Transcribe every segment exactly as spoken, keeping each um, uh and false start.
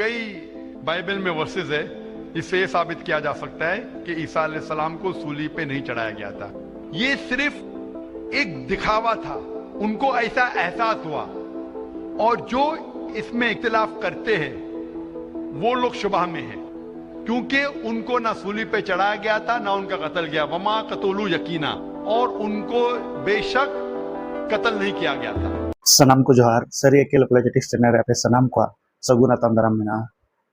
कई बाइबल में वर्सेस है, इससे ये साबित किया जा सकता है कि ईसा अलैहिस्सलाम को सूली पे नहीं चढ़ाया गया था। ये सिर्फ एक दिखावा था, उनको ऐसा एहसास हुआ। और जो इसमें इख्तिलाफ करते हैं, वो लोग शुबहा में हैं, क्योंकि उनको ना सूली पे चढ़ाया गया था, ना उनका कत्ल किया। वमा कतलू यकीना, और उनको बेशक कत्ल नहीं किया गया था। ᱥᱟᱱᱟᱢ ᱠᱚ ᱡᱚᱦᱟᱨ᱾ ᱥᱟᱹᱨᱤ ᱟᱹᱠᱤᱞ ᱟᱯᱚᱞᱚᱡᱮᱴᱤᱠᱥ ᱪᱮᱱᱮᱞ ᱨᱮ ᱟᱯᱮ ᱥᱟᱱᱟᱢ ᱠᱚᱣᱟᱜ ᱥᱟᱹᱜᱩᱱ ᱟᱛᱟᱝ ᱫᱟᱨᱟᱢ ᱢᱮᱱᱟᱜᱼᱟ᱾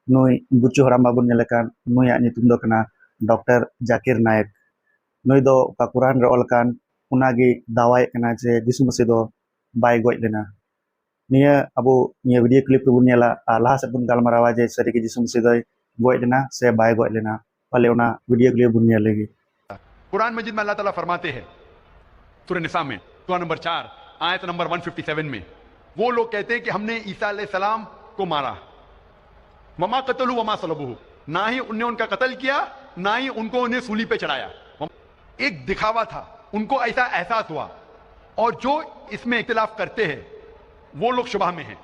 ᱱᱩᱭ ᱵᱩᱪᱩ ᱦᱟᱲᱟᱢ ᱵᱟᱵᱚᱱ ᱧᱮᱞᱮ ᱠᱟᱱ, ᱱᱩᱭᱟᱜ ᱧᱩᱛᱩᱢ ᱫᱚ ᱠᱟᱱᱟ ᱰᱚᱠᱴᱚᱨ ᱡᱟᱠᱤᱨ ᱱᱟᱭᱮᱠ᱾ ᱱᱩᱭ ᱫᱚ ᱚᱠᱟ ᱠᱩᱨᱟᱱ ᱨᱮ ᱚᱞ ᱟᱠᱟᱱ, ᱚᱱᱟᱜᱮ ᱫᱟᱣᱟᱭᱮᱫ ᱠᱟᱱᱟ ᱡᱮ ᱡᱤᱥᱩ ᱢᱟᱹᱥᱤ ᱫᱚ ᱵᱟᱭ ᱜᱚᱡ ᱞᱮᱱᱟ᱾ ᱱᱤᱭᱟᱹ ᱟᱵᱚ ᱱᱤᱭᱟᱹ ᱵᱷᱤᱰᱤᱭᱳ ᱠᱞᱤᱯ ᱨᱮᱵᱚᱱ ᱧᱮᱞᱟ ᱟᱨ ᱞᱟᱦᱟ ᱥᱮᱫ ᱵᱚᱱ ᱜᱟᱞᱢᱟᱨᱟᱣᱟ ᱡᱮ ᱥᱟᱹᱨᱤᱜᱮ ᱡᱤᱥᱩ ᱢᱟᱹᱥᱤ ᱫᱚᱭ ᱜᱚᱡ ᱞᱮᱱᱟ ᱥᱮ ᱵᱟᱭ ᱜᱚᱡ ᱞᱮᱱᱟ᱾ ᱯᱟᱞᱮ ᱚᱱᱟ ᱵᱷᱤᱰᱤᱭᱳ ᱠᱞᱤᱯ ᱵᱚᱱ ᱧᱮᱞ ᱞᱮᱜᱮ᱾ कुरान मजीद में अल्लाह ताला फरमाते हैं, सूरह निसा में, सूरह नंबर चार, आयत नंबर वन फिफ्टी सेवन में, वो लोग कहते हैं कि हमने ईसा अलैहिस्सलाम को मारा, वमा कतलू वमा सलबू, ना ही उनने उनका कत्ल किया, ना ही उनको उन्हें सूली पे चढ़ाया। एक दिखावा था, उनको ऐसा एहसास हुआ। और जो इसमें इख्तिलाफ करते हैं, वो लोग शुबहा में हैं,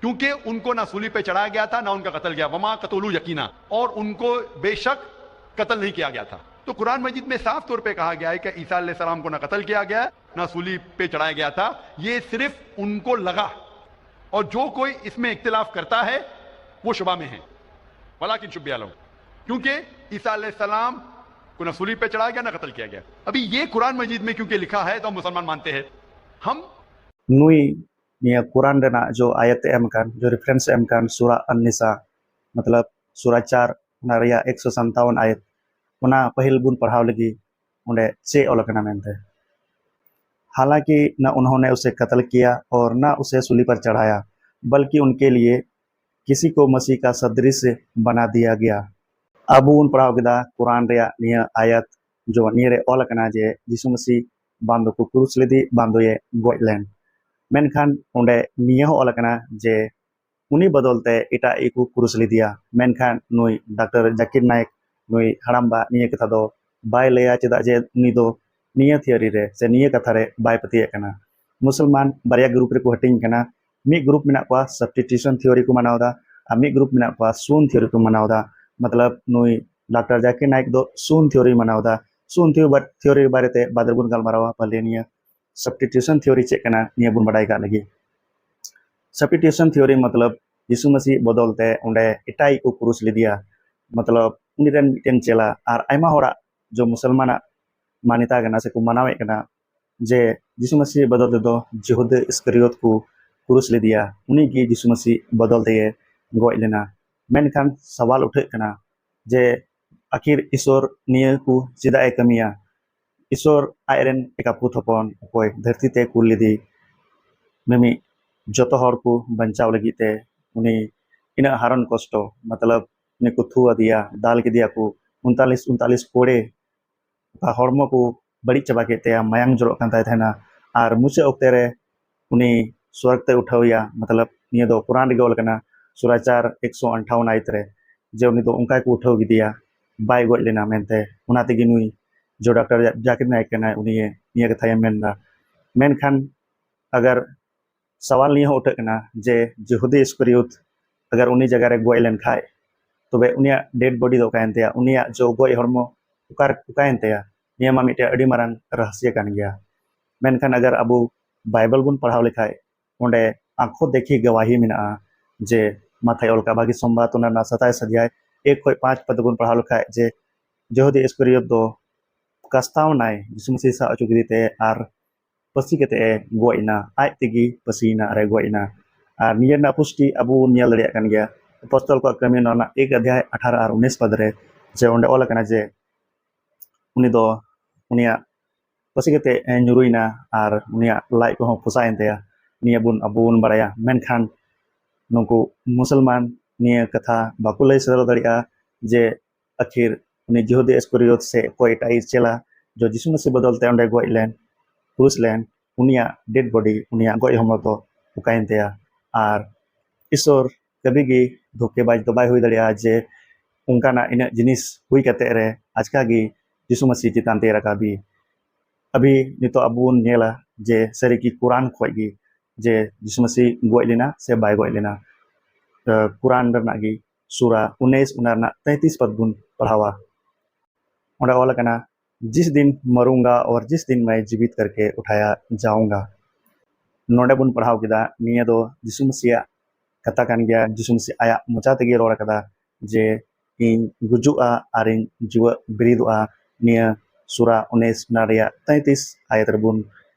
क्योंकि उनको ना सूली पे चढ़ाया गया था, ना उनका कत्ल किया। वमा कतलू यकीना, और उनको बेशक कत्ल नहीं किया गया था। तो कुरान मजीद में साफ तौर पे कहा गया है कि ईसा अलैहिस्सलाम को ना कत्ल किया गया, ना सूली पे चढ़ाया गया था। ये सिर्फ उनको लगा, और जो कोई इसमें इख्तिलाफ करता है, वो शुबहा में है। वलाकिन शुब्बिहा लहू, क्योंकि ईसा अलैहिस्सलाम को ना सूली पे चढ़ाया गया, ना कत्ल किया गया। अभी ये कुरान मजीद में क्योंकि लिखा है, तो हम मुसलमान मानते हैं। हम ᱱᱩᱭ ᱱᱤᱭᱟᱹ ᱠᱩᱨᱟᱱ ᱨᱮᱱᱟᱜ ᱡᱚ ᱟᱭᱟᱛ ᱮ ᱮᱢ ᱠᱟᱱ, ᱡᱚ ᱨᱮᱯᱷᱟᱨᱮᱱᱥ ᱮ ᱮᱢ ᱠᱟᱱ, ᱥᱩᱨᱟ ᱟᱱ ᱱᱤᱥᱟ, ᱢᱚᱛᱞᱚᱵ ᱥᱩᱨᱟ ᱪᱟᱨ, ᱚᱱᱟ ᱨᱮᱭᱟᱜ ᱮᱠᱥᱚ ᱥᱟᱱᱛᱟᱣᱚᱱ ᱟᱭᱟᱛ, ᱚᱱᱟ ᱯᱟᱹᱦᱤᱞ ᱵᱚᱱ ᱯᱟᱲᱦᱟᱣ ᱞᱮᱜᱮ, ᱚᱸᱰᱮ ᱪᱮᱫ ᱚᱞ ᱟᱠᱟᱱᱟ ᱢᱮᱱᱛᱮ᱾ हालांकि न उन्होंने उसे कत्ल किया और न उसे सूली पर चढ़ाया, बल्कि उनके लिए किसी को मसीह का सदृश बना दिया गया। ᱟᱵᱚ ᱵᱚᱱ ᱯᱟᱲᱦᱟᱣ ᱠᱮᱫᱟ ᱠᱩᱨᱟᱱ ᱨᱮᱭᱟᱜ ᱱᱤᱭᱟᱹ ᱟᱭᱟᱛ, ᱡᱚ ᱱᱤᱭᱟᱹ ᱨᱮ ᱚᱞ ᱟᱠᱟᱱᱟ ᱡᱮ ᱡᱤᱥᱩ ᱢᱟᱹᱥᱤ ᱵᱟᱝ ᱫᱚᱠᱚ ᱠᱨᱩᱥ ᱞᱮᱫᱮ, ᱵᱟᱝ ᱫᱚᱭᱮ ᱜᱚᱡ ᱞᱮᱱ᱾ ᱢᱮᱱᱠᱷᱟᱱ ᱚᱸᱰᱮ ᱱᱤᱭᱟᱹ ᱦᱚᱸ ᱚᱞ ᱟᱠᱟᱱᱟ ᱡᱮ ᱩᱱᱤ ᱵᱚᱫᱚᱞ ᱛᱮ ᱮᱴᱟᱜ ᱜᱮᱠᱚ ᱠᱨᱩᱥ ᱞᱮᱫᱮᱭᱟ᱾ ᱢᱮᱱᱠᱷᱟᱱ ᱱᱩᱭ ᱰᱟᱠᱛᱟᱨ ᱡᱟᱠᱤᱨ ᱱᱟᱭᱮᱠ, ᱱᱩᱭ ᱦᱟᱲᱟᱢᱵᱟ ᱱᱤᱭᱟᱹ ᱠᱟᱛᱷᱟ ᱫᱚ ᱵᱟᱭ ᱞᱟᱹᱭᱟ, ᱪᱮᱫᱟᱜ ᱡᱮ ᱩᱱᱤ ᱫᱚ ᱱᱤᱭᱟᱹ ᱛᱷᱤᱭᱳᱨᱤ ᱨᱮ ᱥᱮ ᱱᱤᱭᱟᱹ ᱠᱟᱛᱷᱟ ᱨᱮ ᱵᱟᱭ ᱯᱟᱹᱛᱭᱟᱹᱜ ᱠᱟᱱᱟ᱾ ᱢᱩᱥᱚᱞᱢᱟᱱ ᱵᱟᱨᱭᱟ ᱜᱨᱩᱯ ᱨᱮᱠᱚ ᱦᱟᱹᱴᱤᱧ ᱠᱟᱱᱟ᱾ ᱢᱤᱫ ᱜᱨᱩᱯ ᱢᱮᱱᱟᱜ ᱠᱚᱣᱟ ᱥᱟᱵᱥᱴᱤᱴᱤᱭᱩᱥᱚᱱ ᱛᱷᱤᱭᱳᱨᱤ ᱠᱚ ᱢᱟᱱᱟᱣ ᱮᱫᱟ, ᱟᱨ ᱢᱤᱫ ᱜᱨᱩᱯ ᱢᱮᱱᱟᱜ ᱠᱚᱣᱟ ᱥᱩᱱ ᱛᱷᱤᱭᱳᱨᱤ ᱠᱚ ᱢᱟᱱᱟᱣ ᱮᱫᱟ᱾ ᱢᱚᱛᱞᱚᱵ ᱱᱩᱭ ᱰᱟᱠᱛᱟᱨ ᱡᱟᱠᱤᱨ ᱱᱟᱭᱤᱠ ᱫᱚ ᱥᱩᱱ ᱛᱷᱤᱭᱳᱨᱤ ᱢᱟᱱᱟᱣ ᱮᱫᱟ᱾ ᱥᱩᱱ ᱛᱷᱤᱭᱳᱨᱤ ᱵᱟᱨᱮᱛᱮ ᱵᱟᱫ ᱨᱮᱵᱚᱱ ᱜᱟᱞᱢᱟᱨᱟᱣᱟ ᱯᱟᱞᱮ ᱱᱤᱭᱟᱹ ᱥᱟᱵᱥᱴᱤᱴᱤᱭᱩᱥᱚᱱ ᱛᱷᱤᱭᱳᱨᱤ ᱪᱮᱫ ᱠᱟᱱᱟ, ᱱᱤᱭᱟᱹ ᱵᱚᱱ ᱵᱟᱰᱟᱭ ᱠᱟᱜ ᱞᱟᱹᱜᱤᱫ᱾ ᱥᱟᱵᱥᱴᱤᱴᱤᱭᱩᱥᱚᱱ ᱛᱷᱤᱭᱳᱨᱤ ᱢᱚᱛᱞᱚᱵ ᱡᱤᱥᱩ ᱢᱟᱹᱥᱤ ᱵᱚᱫᱚᱞ ᱛᱮ ᱚᱸᱰᱮ ᱮᱴᱟᱜ ᱠᱚ ᱠᱩᱨᱩᱥ ᱞᱮᱫᱮᱭᱟ᱾ ᱢᱚᱛᱞᱚᱵ ᱩᱱᱤ ᱨᱮᱱ ᱢᱤᱫᱴᱮᱱ ᱪᱮᱞᱟ ᱟᱨ ᱟᱭᱢᱟ ᱦᱚᱲᱟᱜ ᱡᱚ ᱢᱩᱥᱚᱞᱢᱟᱱᱟᱜ ᱢᱟᱱᱭᱚᱛᱟ ᱠᱟᱱᱟ ᱥᱮᱠᱚ ᱢᱟᱱᱟᱣᱮᱫ ᱠᱟᱱᱟ ᱡᱮ ᱡᱤᱥᱩ ᱢᱟᱹᱥᱤ ᱵᱚᱫᱚᱞ ᱛᱮᱫᱚ ᱡᱤᱦᱩᱫᱟ ᱤᱥᱠᱟᱨᱤᱭᱚᱛ ᱠᱚ ᱠᱩᱨᱩᱥ ᱞᱮᱫᱮᱭᱟ, ᱩᱱᱤ ᱜᱮ ᱡᱤᱥᱩ ᱢᱟᱹᱥᱤ ᱵᱚᱫᱚᱞ ᱛᱮᱭᱮ ᱜᱚᱡ ᱞᱮᱱᱟ᱾ ᱢᱮᱱᱠᱷᱟᱱ ᱥᱟᱣᱟᱞ ᱩᱴᱷᱟᱹᱜ ᱠᱟᱱᱟ ᱡᱮ ᱟᱹᱠᱷᱤᱨ ᱤᱥᱚᱨ ᱱᱤᱭᱟᱹ ᱠᱚ ᱪᱮᱫᱟᱜ ᱮ ᱠᱟᱹᱢᱤᱭᱟ? ᱤᱥᱚᱨ ᱟᱡ ᱨᱮᱱ ᱮᱠᱟᱯᱩᱛ ᱦᱚᱯᱚᱱ ᱚᱠᱚᱭ ᱫᱷᱟᱹᱨᱛᱤ ᱛᱮ ᱠᱩᱞ ᱞᱮᱫᱮ ᱢᱤᱢᱤᱫ ᱡᱚᱛᱚ ᱦᱚᱲ ᱠᱚ ᱵᱟᱧᱪᱟᱣ ᱞᱟᱹᱜᱤᱫ ᱛᱮ ᱩᱱᱤ ᱤᱱᱟᱹᱜ ᱦᱟᱨᱚᱱ ᱠᱚᱥᱴᱚ, ᱢᱚᱛᱞᱚᱵ ᱩᱱᱤ ᱠᱚ ᱛᱷᱩ ᱟᱫᱮᱭᱟ, ᱫᱟᱞ ᱠᱮᱫᱮᱭᱟ ᱠᱚ, ᱩᱱᱛᱟᱞᱤᱥ ᱩᱱᱛᱟᱞᱤᱥ ᱠᱚᱲᱮ ᱚᱠᱟ ᱦᱚᱲᱢᱚ ᱠᱚ ᱵᱟᱹᱲᱤᱡ ᱪᱟᱵᱟ ᱠᱮᱫ ᱛᱟᱭᱟ, ᱢᱟᱭᱟᱝ ᱡᱚᱨᱚᱜ ᱠᱟᱱ ᱛᱟᱭ ᱛᱟᱦᱮᱱᱟ᱾ ᱟᱨ ᱢᱩᱪᱟᱹᱫ ᱚᱠᱛᱮ ᱨᱮ ᱩᱱᱤ ᱥᱚᱨᱜᱽ ᱛᱮ ᱩᱴᱷᱟᱹᱣ ᱮᱭᱟ᱾ ᱢᱚᱛᱞᱚᱵ ᱱᱤᱭᱟᱹ ᱫᱚ ᱠᱩᱨᱟᱱ ᱨᱮᱜᱮ ᱚᱞ ᱠᱟᱱᱟ, ᱥᱩᱨᱟ ᱪᱟᱨ ᱮᱠᱥᱚ ᱟᱴᱷᱟᱣᱚᱱ ᱟᱭᱟᱛ ᱨᱮ, ᱡᱮ ᱩᱱᱤ ᱫᱚ ᱚᱱᱠᱟ ᱜᱮᱠᱚ ᱩᱴᱷᱟᱹᱣ ᱠᱮᱫᱮᱭᱟ, ᱵᱟᱭ ᱜᱚᱡ ᱞᱮᱱᱟ ᱢᱮᱱᱛᱮ᱾ ᱚᱱᱟ ᱛᱮᱜᱮ ᱱᱩᱭ ᱡᱚ ᱰᱟᱠᱛᱟᱨ ᱡᱟ-, ᱡᱟᱠᱤᱨ ᱱᱟᱭᱤᱠ ᱠᱟᱱᱟᱭ, ᱩᱱᱤ ᱱᱤᱭᱟᱹ ᱠᱟᱛᱷᱟᱭ ᱢᱮᱱ ᱮᱫᱟ᱾ ᱢᱮᱱᱠᱷᱟᱱ ᱟᱜᱟᱨ ᱥᱟᱣᱟᱞ ᱱᱤᱭᱟᱹ ᱦᱚᱸ ᱩᱴᱷᱟᱹᱜ ᱠᱟᱱᱟ ᱡᱮ ᱡᱤᱦᱩᱫᱤ ᱤᱥᱠᱟᱨᱤᱭᱚᱛ ᱟᱜᱟᱨ ᱩᱱᱤ ᱡᱟᱭᱜᱟ ᱨᱮ ᱜᱚᱡ ᱞᱮᱱ ᱠᱷᱟᱡ, ᱛᱚᱵᱮ ᱩᱱᱤᱭᱟᱜ ᱰᱮᱰ ᱵᱚᱰᱤ ᱫᱚ ᱚᱠᱟᱭᱮᱱ ᱛᱟᱭᱟ? ᱩᱱᱤᱭᱟᱜ ᱡᱚ ᱜᱚᱡ ᱦᱚᱲᱢᱚ ᱚᱠᱟ, ᱚᱠᱟᱭᱮᱱ ᱛᱟᱭᱟ? ᱱᱤᱭᱟᱹ ᱢᱟ ᱢᱤᱫᱴᱮᱡ ᱟᱹᱰᱤ ᱢᱟᱨᱟᱝ ᱨᱟᱦᱥᱭᱚ ᱠᱟᱱ ᱜᱮᱭᱟ᱾ ᱢᱮᱱᱠᱷᱟᱱ ᱟᱜᱟᱨ ᱟᱵᱚ ᱵᱟᱭᱵᱮᱞ ᱵᱚᱱ ᱯᱟᱲᱦᱟᱣ ᱞᱮᱠᱷᱟᱡ, ᱚᱸᱰᱮ ᱟᱸᱠᱷᱚ ᱫᱮᱠᱷᱤ ᱜᱟᱣᱟᱦᱤ ᱢᱮᱱᱟᱜᱼᱟ ᱡᱮ ᱢᱟᱛᱷᱟᱭ ᱚᱞ ᱠᱟᱜ ᱵᱷᱟᱹᱜᱤ ᱥᱚᱢᱵᱟᱫ, ᱚᱱᱟ ᱨᱮᱱᱟᱜ ᱥᱟᱛᱟᱭᱤᱥ ᱚᱫᱷᱭᱟᱭ ᱮᱠ ᱠᱷᱚᱡ ᱯᱟᱸᱪ ᱯᱚᱫ ᱵᱚᱱ ᱯᱟᱲᱦᱟᱣ ᱞᱮᱠᱷᱟᱡ ᱡᱮ ᱡᱤᱦᱩᱫᱤ ᱤᱥᱠᱟᱨᱤᱭᱚᱛ ᱫᱚ ᱠᱟᱥᱛᱟᱣ ᱱᱟᱭ, ᱡᱤᱥᱩ ᱢᱟᱹᱥᱤ ᱥᱟᱶ ᱚᱪᱚ ᱠᱮᱫᱮ ᱛᱮ ᱟᱨ ᱯᱟᱹᱥᱤ ᱠᱟᱛᱮ ᱮ ᱜᱚᱡ ᱮᱱᱟ, ᱟᱡ ᱛᱮᱜᱮ ᱯᱟᱹᱥᱤᱭᱮᱱᱟ ᱟᱨ ᱮ ᱜᱚᱡ ᱮᱱᱟ᱾ ᱟᱨ ᱱᱤᱭᱟᱹ ᱨᱮᱱᱟᱜ ᱯᱩᱥᱴᱤ ᱟᱵᱚ ᱵᱚᱱ ᱧᱮᱞ ᱫᱟᱲᱮᱭᱟᱜ ᱠᱟᱱ ᱜᱮᱭᱟ᱾ ᱟᱯᱚᱥᱛᱚᱞ ᱠᱚᱣᱟᱜ ᱠᱟᱹᱢᱤ ᱱᱚᱣᱟ ᱨᱮᱱᱟᱜ ᱮᱠ ᱚᱫᱷᱭᱟᱭ ᱟᱴᱷᱟᱨᱚ ᱟᱨ ᱩᱱᱤᱥ ᱯᱚᱫ ᱨᱮ, ᱡᱮ ᱚᱸᱰᱮ ᱚᱞ ᱟᱠᱟᱱᱟ ᱡᱮ ᱩᱱᱤ ᱫᱚ ᱩᱱᱤᱭᱟᱜ ᱯᱟᱹᱥᱤ ᱠᱟᱛᱮ ᱮ ᱧᱩᱨᱩᱭᱮᱱᱟ ᱟᱨ ᱩᱱᱤᱭᱟᱜ ᱞᱟᱡ ᱠᱚᱦᱚᱸ ᱯᱚᱥᱟᱜ ᱮᱱ ᱛᱟᱭᱟ᱾ ᱱᱤᱭᱟᱹ ᱵᱚᱱ, ᱟᱵᱚ ᱵᱚᱱ ᱵᱟᱲᱟᱭᱟ᱾ ᱢᱮᱱᱠᱷᱟᱱ ᱱᱩᱠᱩ ᱢᱩᱥᱚᱞᱢᱟᱱ ᱱᱤᱭᱟᱹ ᱠᱟᱛᱷᱟ ᱵᱟᱠᱚ ᱞᱟᱹᱭ ᱥᱚᱫᱚᱨ ᱫᱟᱲᱮᱭᱟᱜᱼᱟ ᱡᱮ ᱟᱹᱠᱷᱤᱨ ᱩᱱᱤ ᱡᱤᱦᱩᱫᱤ ᱤᱥᱠᱟᱨᱤᱭᱚᱛ ᱥᱮ ᱚᱠᱚᱭ ᱮᱴᱟᱜ ᱤᱡ ᱪᱮᱞᱟ ᱡᱚ ᱡᱤᱥᱩ ᱢᱟᱹᱥᱤ ᱵᱚᱫᱚᱞ ᱛᱮ ᱚᱸᱰᱮ ᱜᱚᱡ ᱞᱮᱱ, ᱠᱨᱩᱥ ᱞᱮᱱ, ᱩᱱᱤᱭᱟᱜ ᱰᱮᱰ ᱵᱚᱰᱤ, ᱩᱱᱤᱭᱟᱜ ᱜᱚᱡ ᱦᱚᱲᱢᱚ ᱫᱚ ᱚᱠᱟᱭᱮᱱ ᱛᱟᱭᱟ? ᱟᱨ ᱤᱥᱚᱨ ᱠᱟᱹᱵᱷᱤ ᱜᱮ ᱫᱷᱳᱠᱮᱵᱟᱡᱽ ᱫᱚ ᱵᱟᱭ ᱦᱩᱭ ᱫᱟᱲᱮᱭᱟᱜᱼᱟ ᱡᱮ ᱚᱱᱠᱟᱱᱟᱜ ᱤᱱᱟᱹᱜ ᱡᱤᱱᱤᱥ ᱦᱩᱭ ᱠᱟᱛᱮ ᱨᱮ ᱟᱪᱠᱟ ᱜᱮ ᱡᱤᱥᱩ ᱢᱟᱹᱥᱤ ᱪᱮᱛᱟᱱ ᱛᱮ ᱨᱟᱠᱟᱵ ᱮ᱾ ᱟᱵᱷᱤ ᱱᱤᱛᱚᱜ ᱟᱵᱚ ᱵᱚᱱ ᱧᱮᱞᱟ ᱡᱮ ᱥᱟᱹᱨᱤ ᱜᱮ ᱠᱩᱨᱟᱱ ᱠᱷᱚᱡ ᱜᱮ ᱡᱮ ᱡᱤᱥᱩ ᱢᱟᱹᱥᱤ ᱜᱚᱡ ᱞᱮᱱᱟ ᱥᱮ ᱵᱟᱭ ᱜᱚᱡ ᱞᱮᱱᱟ᱾ ᱠᱩᱨᱟᱱ ᱨᱮᱱᱟᱜ ᱜᱮ ᱥᱩᱨᱟ ᱩᱱᱤᱥ, ᱚᱱᱟ ᱨᱮᱱᱟᱜ ᱛᱮᱸᱛᱤᱥ ᱯᱟᱫ ᱵᱚᱱ ᱯᱟᱲᱦᱟᱣᱟ᱾ ᱚᱸᱰᱮ ᱚᱞ ᱟᱠᱟᱱᱟ, "जिस दिन मरूंगा और जिस दिन मैं जीवित करके उठाया जाऊंगा।" ᱱᱚᱰᱮ ᱵᱚᱱ ᱯᱟᱲᱦᱟᱣ ᱠᱮᱫᱟ, ᱱᱤᱭᱟᱹ ᱫᱚ ᱡᱤᱥᱩ ᱢᱟᱹᱥᱤᱭᱟᱜ ᱠᱟᱛᱷᱟ ᱠᱟᱱ ᱜᱮᱭᱟ᱾ ᱡᱤᱥᱩ ᱢᱟᱹᱥᱤ ᱟᱭᱟᱜ ᱢᱚᱪᱟ ᱛᱮᱜᱮ ᱨᱚᱲ ᱟᱠᱟᱫᱟ ᱡᱮ, "ᱤᱧ ᱜᱩᱡᱩᱜᱼᱟ ᱟᱨᱤᱧ ᱡᱤᱣᱮᱫ ᱵᱮᱨᱮᱫᱚᱜᱼᱟ᱾" ᱱᱤᱭᱟᱹ ᱥᱩᱨᱟ ᱩᱱᱤᱥ, ᱚᱱᱟ ᱨᱮᱭᱟᱜ ᱛᱮᱸᱛᱤᱥ ᱟᱭᱟᱛ ᱨᱮᱵᱚᱱ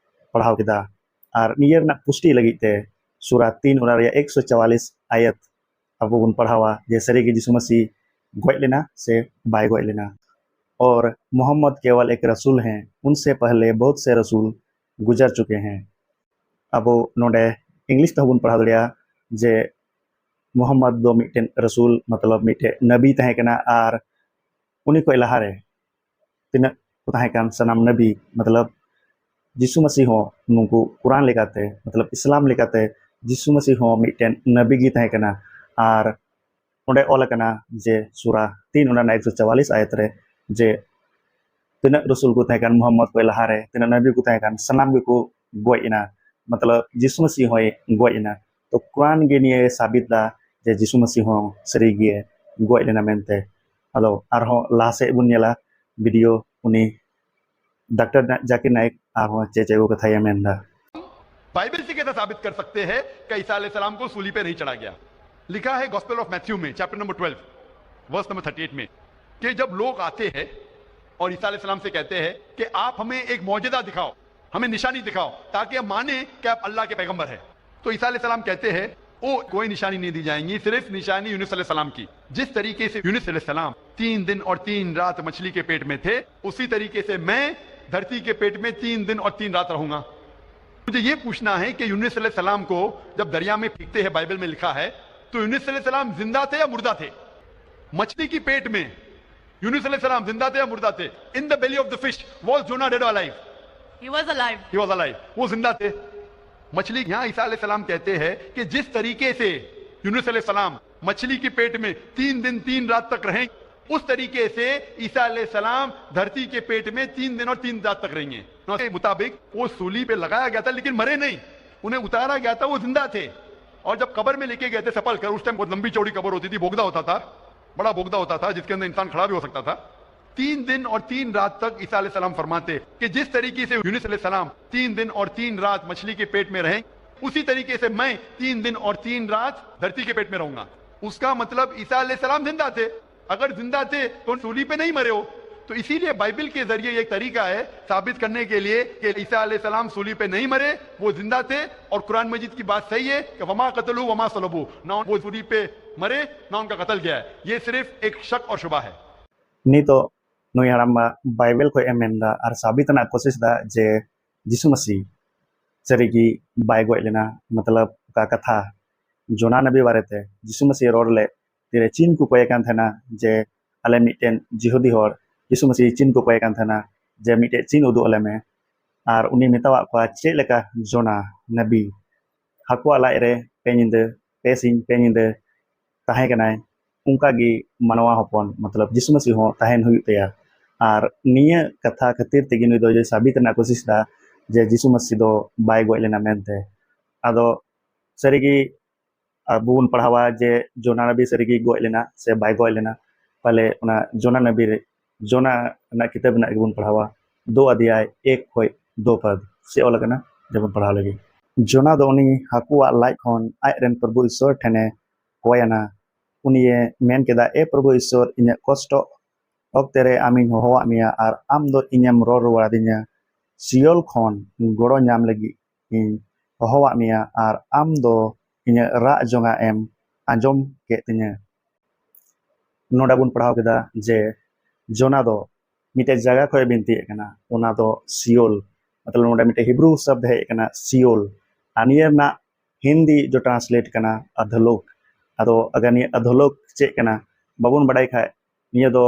ᱯᱟᱲᱦᱟᱣ ᱠᱮᱫᱟ᱾ ᱟᱨ ᱱᱤᱭᱟᱹ ᱨᱮᱱᱟᱜ ᱯᱩᱥᱴᱤ ᱞᱟᱹᱜᱤᱫ ᱛᱮ ᱥᱩᱨᱟ ᱛᱤᱱ, ᱚᱱᱟ ᱨᱮᱭᱟᱜ ᱮᱠᱥᱚ ᱪᱟᱣᱟᱞᱤᱥ ᱟᱭᱟᱛ ᱟᱵᱚ ᱵᱚᱱ ᱯᱟᱲᱦᱟᱣᱟ ᱡᱮ ᱥᱟᱹᱨᱤᱜᱮ ᱡᱤᱥᱩ ᱢᱟᱹᱥᱤ ᱜᱚᱡ ᱞᱮᱱᱟ ᱥᱮ ᱵᱟᱭ ᱜᱚᱡ ᱞᱮᱱᱟ᱾ "और मोहम्मद केवल एक रसूल हैं, उनसे पहले बहुत से रसूल गुजर चुके हैं।" ᱟᱵᱚ ᱱᱚᱰᱮ ᱤᱝᱞᱤᱥ ᱛᱮᱦᱚᱸ ᱵᱚᱱ ᱯᱟᱲᱦᱟᱣ ᱫᱟᱲᱮᱭᱟᱜᱼᱟ ᱡᱮ ᱢᱩᱦᱟᱢᱢᱟᱫ ᱫᱚ ᱢᱤᱫᱴᱮᱱ ᱨᱟᱥᱩᱞ, ᱢᱚᱛᱞᱚᱵ ᱢᱤᱫᱴᱮᱱ ᱱᱟᱵᱤ ᱛᱟᱦᱮᱸ ᱠᱟᱱᱟ, ᱟᱨ ᱩᱱᱤ ᱠᱷᱚᱱ ᱞᱟᱦᱟᱨᱮ ᱛᱤᱱᱟᱹᱜ ᱠᱚ ᱛᱟᱦᱮᱸ ᱠᱟᱱ ᱥᱟᱱᱟᱢ ᱱᱟᱵᱤ, ᱢᱚᱛᱞᱚᱵ ᱡᱤᱥᱩ ᱢᱟᱹᱥᱤ ᱦᱚᱸ ᱱᱩᱠᱩ ᱠᱩᱨᱟᱱ ᱞᱮᱠᱟᱛᱮ, ᱢᱚᱛᱞᱚᱵ ᱤᱥᱞᱟᱢ ᱞᱮᱠᱟᱛᱮ ᱡᱤᱥᱩ ᱢᱟᱹᱥᱤ ᱦᱚᱸ ᱢᱤᱫᱴᱮᱱ ᱱᱟᱵᱤ ᱜᱮ ᱛᱟᱦᱮᱸ ᱠᱟᱱᱟ᱾ ᱟᱨ ᱚᱸᱰᱮ ᱚᱞ ᱟᱠᱟᱱᱟ ᱡᱮ ᱥᱩᱨᱟ ᱛᱤᱱ, ᱚᱱᱟ ᱨᱮᱱᱟᱜ ᱮᱠᱥᱚ ᱪᱟᱣᱟᱞᱤᱥ ᱟᱭᱟᱛ ᱨᱮ ᱡᱮ ᱛᱤᱱᱟᱹᱜ ᱨᱟᱥᱩᱞ ᱠᱚ ᱛᱟᱦᱮᱸ ᱠᱟᱱ ᱢᱩᱦᱟᱢᱢᱟᱫ ᱠᱷᱚᱱ ᱞᱟᱦᱟᱨᱮ, ᱛᱤᱱᱟᱹᱜ ᱱᱟᱵᱤ ᱠᱚ ᱛᱟᱦᱮᱸ ᱠᱟᱱ, ᱥᱟᱱᱟᱢ ᱜᱮᱠᱚ ᱜᱚᱡ ᱮᱱᱟ, ᱢᱚᱛᱞᱚᱵ ᱡᱤᱥᱩ ᱢᱟᱹᱥᱤ ᱦᱚᱸᱭ ᱜᱚᱡ ᱮᱱᱟ᱾ ᱛᱚ ᱠᱩᱨᱟᱱ ᱜᱮ ᱱᱤᱭᱟᱹ ᱥᱟᱵᱤᱛ ᱫᱟ ᱡᱮ ᱡᱤᱥᱩ ᱢᱟᱹᱥᱤ ᱦᱚᱸ ᱥᱟᱹᱨᱤ ᱜᱮ ᱜᱚᱡ ᱞᱮᱱᱟ ᱢᱮᱱᱛᱮ᱾ ᱟᱫᱚ ᱟᱨᱦᱚᱸ ᱞᱟᱦᱟ ᱥᱮᱫ ᱵᱚᱱ ᱧᱮᱞᱟ ᱵᱷᱤᱰᱤᱭᱳ, ᱩᱱᱤ ᱰᱟᱠᱛᱟᱨ ᱱᱟ-, ᱡᱟᱠᱤᱨ ᱱᱟᱭᱮᱠ ᱟᱨᱦᱚᱸ ᱪᱮᱫ ᱪᱮᱫ ᱠᱚ ᱠᱟᱛᱷᱟᱭ ᱢᱮᱱ ᱮᱫᱟ᱾ बाइबल से कैसा साबित कर सकते हैं कि ईसा अलैहिस्सलाम को सूली पे नहीं चढ़ा गया? लिखा है गॉस्पेल ऑफ मैथ्यू में, chapter number twelve, verse number thirty eight में, कि जब लोग आते हैं और ईसा अलैहिस्सलाम से कहते हैं कि आप हमें एक मौजज़ा दिखाओ, हमें निशानी दिखाओ, ताकि हम माने कि आप अल्लाह के पैगंबर हैं, तो ईसा अलैहिस्सलाम कहते हैं, "ओ, कोई निशानी नहीं दी जाएंगी, सिर्फ निशानी यूनुस अलैहिस्सलाम की। जिस तरीके से यूनुस अलैहिस्सलाम तीन दिन और तीन रात मछली के पेट में थे, उसी तरीके से मैं धरती के पेट में तीन दिन और तीन रात रहूंगा।" मुझे ये पूछना है कि यूनुस अलैहिस्सलाम को जब दरिया में फेंकते हैं, बाइबल में लिखा है, तो यूनुस अलैहिस्सलाम जिंदा थे या मुर्दा थे? मछली की पेट में यूनुस अलैहिस्सलाम जिंदा थे या मुर्दा थे? In the belly of the fish, was Jonah dead or alive? He was alive. He was alive. वो जिंदा थे। मछली, यहाँ ईसा अलैहिस्सलाम कहते हैं कि जिस तरीके से यूनुस अलैहिस्सलाम मछली के पेट में तीन दिन तीन रात तक रहें, उस तरीके से ईसा अलैहिस्सलाम धरती के पेट में तीन दिन और तीन रात तक रहेंगे। के मुताबिक वो सूली पे लगाया गया था, लेकिन मरे नहीं, उन्हें उतारा गया था, वो जिंदा थे। और जब कब्र में लेके गए थे सपल कर, उस टाइम बहुत लंबी चौड़ी कब्र होती थी, बोगदा होता था, बड़ा बोगदा होता था जिसके अंदर इंसान खड़ा भी हो सकता था। तीन दिन और तीन रात तक ईसा अलैहिस्सलाम फरमाते कि जिस तरीके से यूनुस अलैहिस्सलाम तीन दिन और तीन रात मछली के पेट में रहे, उसी तरीके से मैं तीन दिन और तीन रात धरती के पेट में रहूंगा। उसका मतलब ईसा अलैहिस्सलाम जिंदा थे। अगर जिंदा थे तो सूली पे नहीं मरे हो। तो इसीलिए बाइबल के जरिए एक तरीका है साबित करने के लिए कि ईसा अलैहिस्सलाम सूली पे नहीं मरे, वो जिंदा थे। और कुरान मजीद की बात सही है कि वमा कतलू वमा सलबू, ना वो सूली पे मरे, ना उनका कत्ल किया है। ये सिर्फ एक शक और शुबा है। ᱱᱤᱛᱚᱜ ᱱᱩᱭ ᱦᱟᱲᱟᱢ ᱢᱟ ᱵᱟᱭᱵᱮᱞ ᱠᱷᱚᱱ ᱮ ᱢᱮᱱᱫᱟ ᱟᱨ ᱥᱟᱵᱤᱛ ᱨᱮᱱᱟᱜ ᱠᱳᱥᱤᱥ ᱫᱟ ᱡᱮ ᱡᱤᱥᱩ ᱢᱟᱹᱥᱤ ᱥᱟᱹᱨᱤᱜᱮ ᱵᱟᱭ ᱜᱚᱡ ᱞᱮᱱᱟ᱾ ᱢᱚᱛᱞᱚᱵ ᱚᱠᱟ ᱠᱟᱛᱷᱟ ᱡᱳᱱᱟ ᱱᱟᱵᱤ ᱵᱟᱨᱮᱛᱮ ᱡᱤᱥᱩ ᱢᱟᱹᱥᱤ ᱨᱚᱲ ᱞᱮᱫ, ᱛᱤᱨᱮ ᱪᱤᱱ ᱠᱚ ᱠᱚᱭᱮ ᱠᱟᱱ ᱛᱟᱦᱮᱱᱟ ᱡᱮ ᱟᱞᱮ ᱢᱤᱫᱴᱮᱱ ᱡᱤᱦᱩᱫᱤ ᱦᱚᱲ ᱡᱤᱥᱩ ᱢᱟᱹᱥᱤ ᱪᱤᱱ ᱠᱚ ᱠᱚᱭᱮ ᱠᱟᱱ ᱛᱟᱦᱮᱱᱟ ᱡᱮ ᱢᱤᱫᱴᱮᱱ ᱪᱤᱱ ᱩᱫᱩᱜ ᱟᱞᱮ ᱢᱮ᱾ ᱟᱨ ᱩᱱᱤ ᱢᱮᱛᱟᱣᱟᱫ ᱠᱚᱣᱟ ᱪᱮᱫ ᱞᱮᱠᱟ ᱡᱳᱱᱟ ᱱᱟᱵᱤ ᱦᱟᱹᱠᱩᱣᱟᱜ ᱞᱟᱡ ᱨᱮ ᱯᱮ ᱧᱤᱫᱟᱹ, ᱯᱮ ᱥᱤᱧ ᱯᱮ ᱧᱤᱫᱟᱹ ᱛᱟᱦᱮᱸ ᱠᱟᱱᱟᱭ, ᱚᱱᱠᱟ ᱜᱮ ᱢᱟᱱᱣᱟ ᱦᱚᱯᱚᱱ ᱢᱚᱛᱞᱚᱵ ᱡᱤᱥᱩ ᱢᱟᱹᱥᱤ ᱦᱚᱸ ᱛᱟᱦᱮᱱ ᱦᱩᱭᱩᱜ ᱛᱟᱭᱟ᱾ ᱟᱨ ᱱᱤᱭᱟᱹ ᱠᱟᱛᱷᱟ ᱠᱷᱟᱹᱛᱤᱨ ᱛᱮᱜᱮ ᱱᱩᱭ ᱫᱚ ᱡᱮ ᱥᱟᱵᱤᱛ ᱨᱮᱱᱟᱜ ᱠᱳᱥᱤᱥ ᱫᱟ ᱡᱮ ᱡᱤᱥᱩ ᱢᱟᱹᱥᱤ ᱫᱚ ᱵᱟᱭ ᱜᱚᱡ ᱞᱮᱱᱟ ᱢᱮᱱᱛᱮ᱾ ᱟᱫᱚ ᱥᱟᱹᱨᱤᱜᱮ ᱟᱵᱚ ᱵᱚᱱ ᱯᱟᱲᱦᱟᱣᱟ ᱡᱮ ᱡᱳᱱᱟ ᱱᱟᱵᱤ ᱥᱟᱹᱨᱤᱜᱮ ᱜᱚᱡ ᱞᱮᱱᱟ ᱥᱮ ᱵᱟᱭ ᱜᱚᱡ ᱞᱮᱱᱟ᱾ ᱯᱟᱞᱮ ᱚᱱᱟ ᱡᱳᱱᱟ ᱱᱟᱵᱤ ᱨᱮ, ᱡᱳᱱᱟ ᱨᱮᱱᱟᱜ ᱠᱤᱛᱟᱹᱵ ᱨᱮᱱᱟᱜ ᱜᱮᱵᱚᱱ ᱯᱟᱲᱦᱟᱣᱟ, ᱫᱳ ᱟᱫᱷᱭᱟᱭ ᱮᱠ ᱠᱷᱚᱡ ᱫᱳ ᱯᱟᱫ ᱥᱮ ᱚᱞ ᱟᱠᱟᱱᱟ, ᱡᱮᱵᱚᱱ ᱯᱟᱲᱦᱟᱣ ᱞᱮᱜᱮ᱾ ᱡᱳᱱᱟ ᱫᱚ ᱩᱱᱤ ᱦᱟᱹᱠᱩᱣᱟᱜ ᱞᱟᱡ ᱠᱷᱚᱱ ᱟᱡ ᱨᱮᱱ ᱯᱨᱚᱵᱷᱩ ᱤᱥᱥᱚᱨ ᱴᱷᱮᱱᱮ ᱠᱚᱭᱮᱱᱟ᱾ ᱩᱱᱤᱭᱮ ᱢᱮᱱ ᱠᱮᱫᱟ, ᱮ ᱯᱨᱚᱵᱷᱩ ᱤᱥᱥᱚᱨ, ᱤᱧᱟᱹᱜ ᱠᱚᱥᱴᱚ ᱚᱠᱛᱮ ᱨᱮ ᱟᱢᱤᱧ ᱦᱚᱦᱚᱣᱟᱫ ᱢᱮᱭᱟ ᱟᱨ ᱟᱢ ᱫᱚ ᱤᱧᱮᱢ ᱨᱚᱲ ᱨᱩᱣᱟᱹᱲ ᱟᱹᱫᱤᱧᱟ᱾ ᱥᱤᱭᱳᱞ ᱠᱷᱚᱱ ᱜᱚᱲᱚ ᱧᱟᱢ ᱞᱟᱹᱜᱤᱫ ᱤᱧ ᱦᱚᱦᱚᱣᱟᱫ ᱢᱮᱭᱟ ᱟᱨ ᱟᱢ ᱫᱚ ᱤᱧᱟᱹᱜ ᱨᱟᱜ ᱡᱚᱝᱟᱜ ᱮᱢ ᱟᱸᱡᱚᱢ ᱠᱮᱫ ᱛᱤᱧᱟᱹ᱾ ᱱᱚᱰᱮ ᱵᱚᱱ ᱯᱟᱲᱦᱟᱣ ᱠᱮᱫᱟ ᱡᱮ ᱡᱳᱱᱟ ᱫᱚ ᱢᱤᱫᱴᱮᱡ ᱡᱟᱭᱜᱟ ᱠᱷᱚᱱ ᱵᱤᱱᱛᱤᱭᱮᱫ ᱠᱟᱱᱟ, ᱚᱱᱟ ᱫᱚ ᱥᱤᱭᱳᱞ, ᱢᱚᱛᱞᱚᱵ ᱱᱚᱰᱮ ᱢᱤᱫᱴᱮᱡ ᱦᱤᱵᱨᱩ ᱥᱚᱵᱫ ᱦᱮᱡ ᱟᱠᱟᱱᱟ ᱥᱤᱭᱳᱞ, ᱟᱨ ᱱᱤᱭᱟᱹ ᱨᱮᱱᱟᱜ ᱦᱤᱱᱫᱤ ᱡᱚ ᱴᱨᱟᱱᱥᱞᱮᱴ ᱠᱟᱱᱟ ᱟᱫᱷᱚᱞᱳᱠ᱾ ᱟᱫᱚ ᱟᱜᱟᱨ ᱱᱤᱭᱟᱹ ᱟᱫᱷᱚᱞᱳᱠ ᱪᱮᱫ ᱠᱟᱱᱟ ᱵᱟᱵᱚᱱ ᱵᱟᱲᱟᱭ ᱠᱷᱟᱡ, ᱱᱤᱭᱟᱹ ᱫᱚ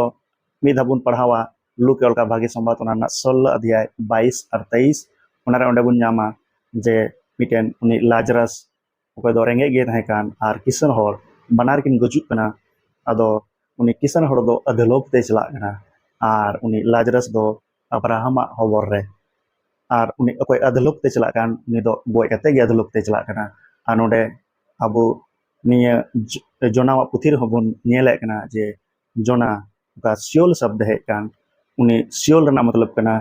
ᱢᱤᱫ ᱫᱷᱟᱣ ᱵᱚᱱ ᱯᱟᱲᱦᱟᱣᱟ ᱞᱩᱠ ᱮ ᱚᱞ ᱠᱟᱜ ᱵᱷᱟᱜᱮ ᱥᱚᱢᱵᱟᱫ, ᱚᱱᱟ ᱨᱮᱱᱟᱜ ᱥᱳᱞᱞᱳ ᱟᱫᱷᱭᱟᱭ ᱵᱟᱭᱤᱥ ᱟᱨ ᱛᱮᱭᱤᱥ᱾ ᱚᱱᱟᱨᱮ ᱚᱸᱰᱮ ᱵᱚᱱ ᱧᱟᱢᱟ ᱡᱮ ᱢᱤᱫᱴᱮᱱ ᱩᱱᱤ ᱞᱟᱡᱽᱨᱟᱥ, ᱚᱠᱚᱭ ᱫᱚ ᱨᱮᱸᱜᱮᱡ ᱜᱮ ᱛᱟᱦᱮᱸ ᱠᱟᱱ ᱟᱨ ᱠᱤᱥᱟᱹᱬ ᱦᱚᱲ, ᱵᱟᱱᱟᱨ ᱠᱤᱱ ᱜᱩᱡᱩᱜ ᱠᱟᱱᱟ᱾ ᱟᱫᱚ ᱩᱱᱤ ᱠᱤᱥᱟᱹᱬ ᱦᱚᱲ ᱫᱚ ᱟᱫᱷᱚᱞᱳᱠ ᱛᱮᱭ ᱪᱟᱞᱟᱜ ᱠᱟᱱᱟ ᱟᱨ ᱩᱱᱤ ᱞᱟᱡᱽᱨᱟᱥ ᱫᱚ ᱟᱵᱨᱟᱦᱟᱢᱟᱜ ᱦᱚᱵᱚᱨ ᱨᱮ᱾ ᱟᱨ ᱩᱱᱤ ᱚᱠᱚᱭ ᱟᱫᱷᱚᱞᱳᱠ ᱛᱮ ᱪᱟᱞᱟᱜ ᱠᱟᱱ, ᱩᱱᱤ ᱫᱚ ᱜᱚᱡ ᱠᱟᱛᱮ ᱜᱮ ᱟᱫᱷᱚᱞᱳᱠ ᱛᱮ ᱪᱟᱞᱟᱜ ᱠᱟᱱᱟ᱾ ᱟᱨ ᱱᱚᱰᱮ ᱟᱵᱚ ᱱᱤᱭᱟᱹ ᱡᱚ- ᱡᱚᱱᱟᱣᱟᱜ ᱯᱩᱛᱷᱤ ᱨᱮᱦᱚᱸ ᱵᱚᱱ ᱧᱮᱞᱮᱫ ᱠᱟᱱᱟ ᱡᱮ ᱡᱚᱱᱟ, ᱚᱠᱟ ᱥᱤᱭᱳᱞ ᱥᱚᱵᱫ ᱦᱮᱡ ᱠᱟᱱ, ᱩᱱᱤ ᱥᱤᱭᱳᱞ ᱨᱮᱱᱟᱜ ᱢᱚᱛᱞᱚᱵ ᱠᱟᱱᱟ